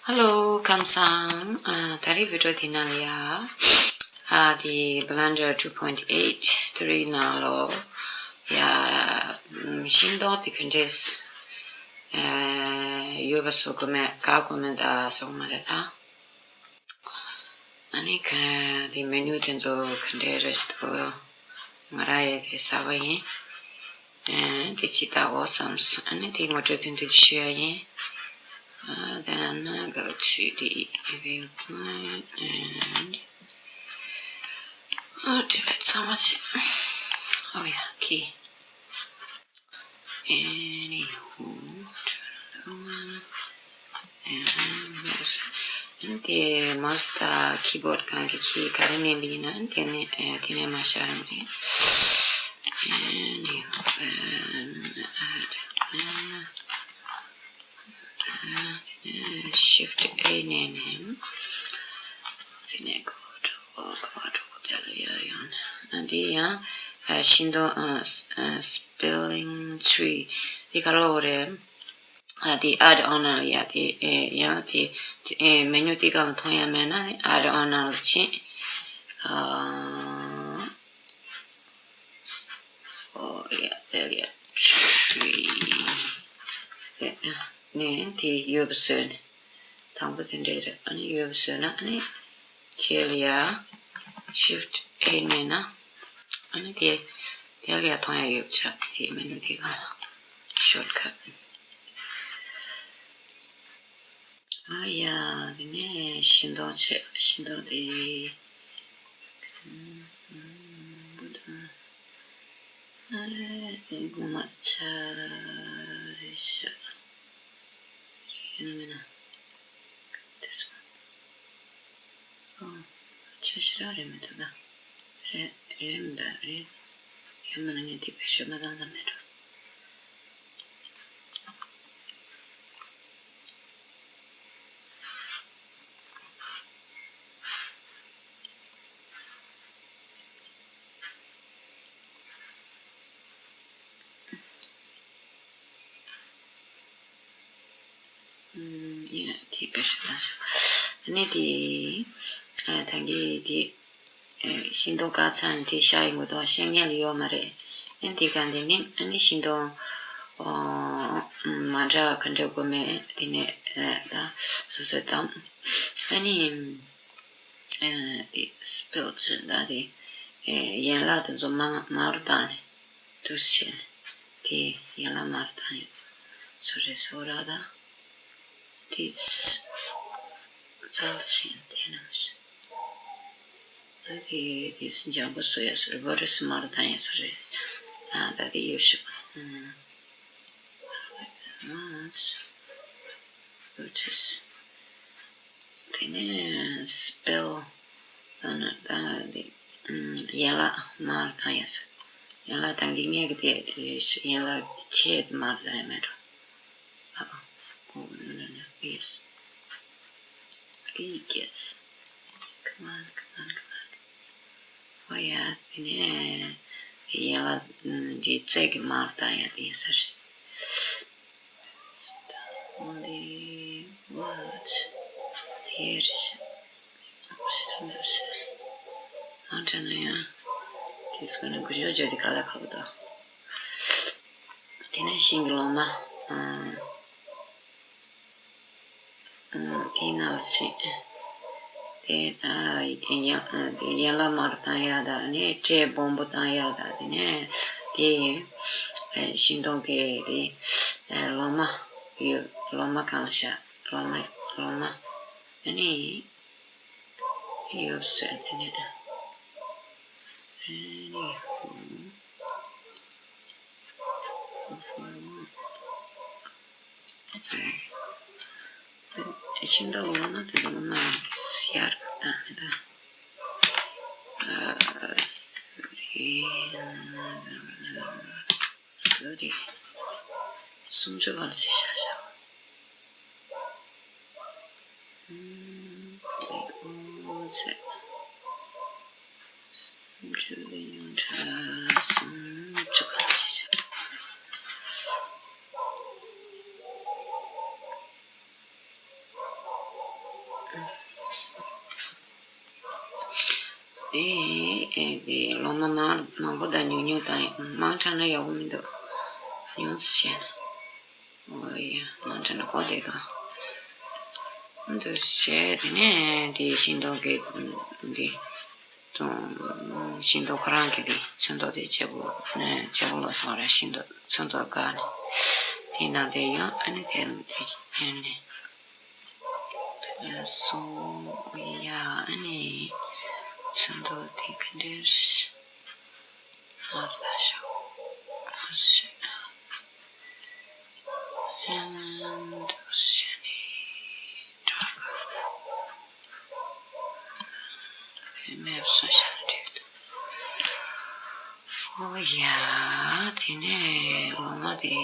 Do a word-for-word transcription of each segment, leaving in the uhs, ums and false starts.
Hello, ཁམས་བཟང་། ཨ། ད་རེས་བི་ཌི་ཡོ་འདི་ནང་ལ་ཡ། ཨ། འདི་Blender two point eight three ནང་ལོ། ཡ། ཤིང་སྡོང་འདི་ག་འདྲས། ཨ། ཡོད་པ་བཟོ་དགོས་མེད་ག་དགོས་མེད་ད་བཟོ་དགོས་མ་རེད་ད། ཨ་ནི་ག་འདི་མེ་ནུ་དེ་ཚོ་ག་འདྲས་རེད་འདུག་ང་རང་ཡ་དེ་གསར་པ་ཡིན། ཨ། དེ་ཅི་ལྟ་བ་བསམ་སོང་། ཨ་ནི་དེ་ངོ་སྤྲོད་ཏན་ཏན་ཞུ་ཡ་ཡིན། Uh, then uh, go to the viewpoint and oh, do it so much. Oh yeah, okay. Anywho, turn it on. And mouse. And the mouse, the keyboard གང་གི་གི་ག་རེ་མནན་པ་ཡིན་ན་དེ་ནས་ཨ་དེ་ནས་མར་བཞག་ཡོང་རེད། Anywho, and add, and Shift A ནས་ནས། དེ་ནས་ཀོ་ཊོ་ཀོ་ཊོ་དེ་ལ་ཡར་ཡོང་ན། འདི་ཡང་ཤིང་སྡོང་spelling tree འདི་ག་ལ་འོ་རེད། འདི་add on ལ་ཡ་དེ་ཡང་དེ་མེ་ནུ་དེ་ག་ལ་མཐོང་ཡ་མེད་ན་add on ལ་ཕྱིན། Oh yeah, there you tree. དེ་ནས་དེ་ཡོད་པ་བཟོས་ནས། དང་པོ་དེ་འདྲས་རེད། ཨ་ནི་ཡོད་པ་བཟོས་ན་ཨ་ནི་རྗེས་ལ་ཡ་Shift A མནན་ན་ཨ་ནི་དེ་དེ་ལ་ཡ་མཐོང་ཡ་ཡོད་པ་ཆགས། དེ་མེ་ནུ་དེ་ག་ལ་shortcut། ཨ་ཡ། དེ་ནས་ཤིང་སྡོང་བྱས། ཤིང་སྡོང་དེ། ཨ། དེ་གོང་མ་ཆ་རེ་ཤ། ཡིན་མིན་ན། དེ་སོང་། ཨོ། ཆ་ཞེ་དྲག་རེད་མི་འདུག་ད། རེད་རེད་མི་འདུག་རེད། ཡང་མིན་ན་ངས་དེ་བེད་སྤྱོད་མ་བཏང་ཙམ་མེད་འགྲོ། ཡིན་ན་དེ་བེད་སྤྱོད་བཏང་ཤོག་ཨ་ནི་དེ་ཨ་ད་གིན་དེ་ཨ་ཤིང་སྡོང་བཀག་ཚར་ནས་དེ་བཞག་ཡོང་གི་འདུག་བཤད་མཁན་ལ་ཡོད་མ་རེད། ཨ་ནི་དེ་ག་འདི་ནི་ཨ་ནི་ཤིང་སྡོང་ཨ་མ་འདྲ་ག་འདྲ་དགོས་མེད་དེ་ནས་ཨ་ད་སོ་སོས་བཏང་། ཨ་ནི་ཨ་དེ་སྤེལ་ཅན་ད་དེ་ཨ་ཡན་ལག་དེ་ཚོ་མ་མར་བཏང་ནས། འདུག་སེ་བྱས་ནས་དེ་ཡན་ལག་མར་བཏང་ཡོད། སོ་རེ་སོ་ར་ད། དེ་ཙལ་ཞིང་དེ་ནམ་ཞིག་ད་དེ་དེ་སི་འཇམ་པོ་སོ་ཡ་སོ་རེ་བོ་རེ་སི་མར་བཏང་ཡ་སོ་རེ། ཨ་ད་དེ་ཡོད་ཤོག་ཨ་ཨ་ཨ་ཨ་ཨ། དེ་ནས་སྤེལ། ཨ་ནི་ཨ་དེ་ཡན་ལག་མར་བཏང་ཡ་ཟེར། ཡན་ལག་བཏང་གི་ངས་གི་དེ་ཡན་ལག་ཆེད་མར་བཏང་ཡ་མེད་འགྲོ། ཨ་ཨ། ཨོ་ནོ་ནོ་ནོ། ཡེ་སི། ཨི་ཡེ་སི། Come on, come on, come on. ཨོ་ཡ། དེ་ནས་ཡན་ལག་འདི་རྩེ་གི་མར་བཏང་ཡ་དེ་ཡིན་ས་རེད། Only words. དེ་རེད་ཤག་ཞེ་དྲག་མེད་པ་ཞིག་མ་དྲན་ན་ཡང་། དེ་ཚོ་ནི་འགུལ་སྐྱོད་བརྗོད་དེ་ག་ལ་ཁག་པོ་འདུག་དེ་ནས་ཤིང་གི་ལོ་མ། ཨ། ཨ། དེའི་ནང་ལ་ཕྱིན། དེ་ཨ་ཡང་ཨ་དེ་ཡན་ལག་མར་བཏང་ཡག་དང་ནི་སྤྲེལ་སྦོམ་པོ་བཏང་ཡག་དང་དེ་ནས་དེ་ཨ་ཤིང་སྡོང་གི་དེ་ཨ་ལོ་མ་ཡོད། ལོ་མ་གང་ལ་བཞག་ལོ་མ་ལོ་མ་ཨ་ནི་ཡོད་ཟེར་དེ་ནས་ཨ་ནི་ཧུ། ཤིང་སྡོང་འོ་ན་དེ་ཚོ་མ་ཡར་བཏང་མེད་ད། ཨ། སོ་རི། སོ་རི། སུམ་ཅུ་བར་ཆད་བཞག་བཞག་ཨུམ། ཨོ་ཟེར། སུམ་ཅུ་གི་ཉུང་མཐའ་སུམ་ཅུ་ག་ཅི་བྱ། དེ་ཨེ་དེ་ལོ་མ་མང་མང་པོ་དང་ཉུང་ཉུང་དང་མང་དྲགས་ན་ཡག་པོ་མི་འདུག་ཉུང་ཙམ་བྱས་ན། ཨོ་ཡ། མང་དྲགས་ན་གོ་བདེ་འདུག་འདུག་བྱས་དེ་ནས་དེ་ཤིང་ཏོག་གི་འདི་དང་ཤིང་ཏོག་ཁོ་རང་གི་དེ་ཚོན་མདོག་དེ་ལྕེ་པོ་ལྕེ་པོ་ལོག་སོང་རེད། ཤིང་ཏོག་ཚོན་མདོག་དགའ་ནས་དེ་ནང་དེ་ཡོང་ཨ་ནི་དེ་དེ་ནས། སོ་ཡ་ཨ་ནི་ཚོན་མདོག་དེ་ག་འདྲ་ནར་ལྟ་ཤོག་ཨ་ཤེ། ཨན་དུ་ཤ་ནི་དྲག་མེབ་སོ་ཤ་ནི་འགྲིག་འདུག་ཨོ་ཡ། དེ་ནས་ལོ་མ་དེ།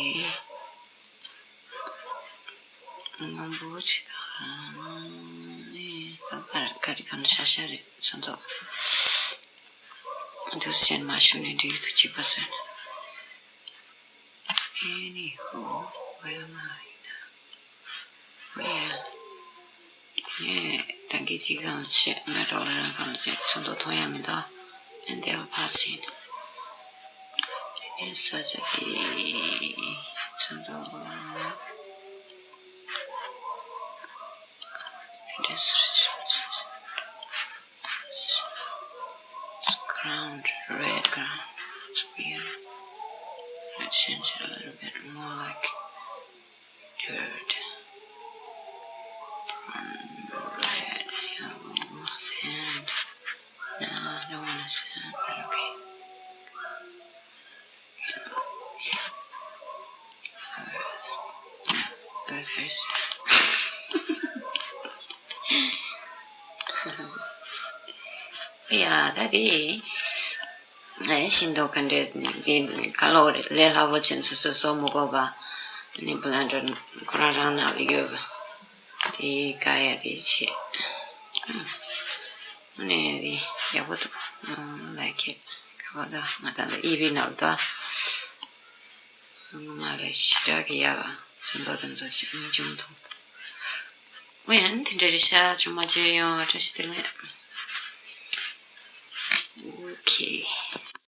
སྔོན་པོ་ཆེ་དང་ནི་ད་ག་ག་རེ་གང་ཤ་ཤ་རེད་ཚོན་མདོག་འདུག་སེ་མ་ཞུ་ནས་འགྲིག་འདུག་གཅིག་པ་བཟོས་ན། Anywho, where am I now? Oh yeah. དེ་ནས་ད་གི་དེ་གང་བྱེད་མེད་རོགས་ལ་རང་གང་བྱེད་ཚོན་མདོག་མཐོང་ཡ་མི་འདུག་ཨན་དེ་ལ་ཕར་ཕྱིན། དེ་ནས་ས་ཆ་དེ་ཚོན་མདོག It is rich. It's ground, red ground. It's weird. Let's change it a little bit more like dirt. Brown, red, yellow, sand. No, I don't want a sand, but okay. Earth. Earth, earth. ཡ་ད་དེ་ཨེ་ཤིང་ཏོག་ག་འདྲས་འདི་ག་ལོ་རེད་ལས་སླ་པོ་ཅན་སོ་སོ་སོ་མི་དགོས་པ་ནི་པ་ལན་ཏར་ཁོ་རང་རང་ནང་ལ་ཡོད་པ་དེ་དགའ་ཡ་དེ་བྱེད། ཨ་ནི་དེ་ཡག་པོ་འདུག I like it. ག་པར་ད་ང་ད་ལྟ་ཨི་བི་ནང་ལ་ད། ང་ལ་ཞེ་དྲག་གི་ཡག་ཚོན་མདོག་དེ་ཚོ་ཅིག་མི་འཇོན་ཐུབ། ཨོ་ཡ་ནི་དེ་འདྲ་རེད་ཤག་ཅུང་མ་བརྗེད་ཡོང་བཀྲ་ཤིས་བདེ་ལེགས། ཨོ་ཁེ།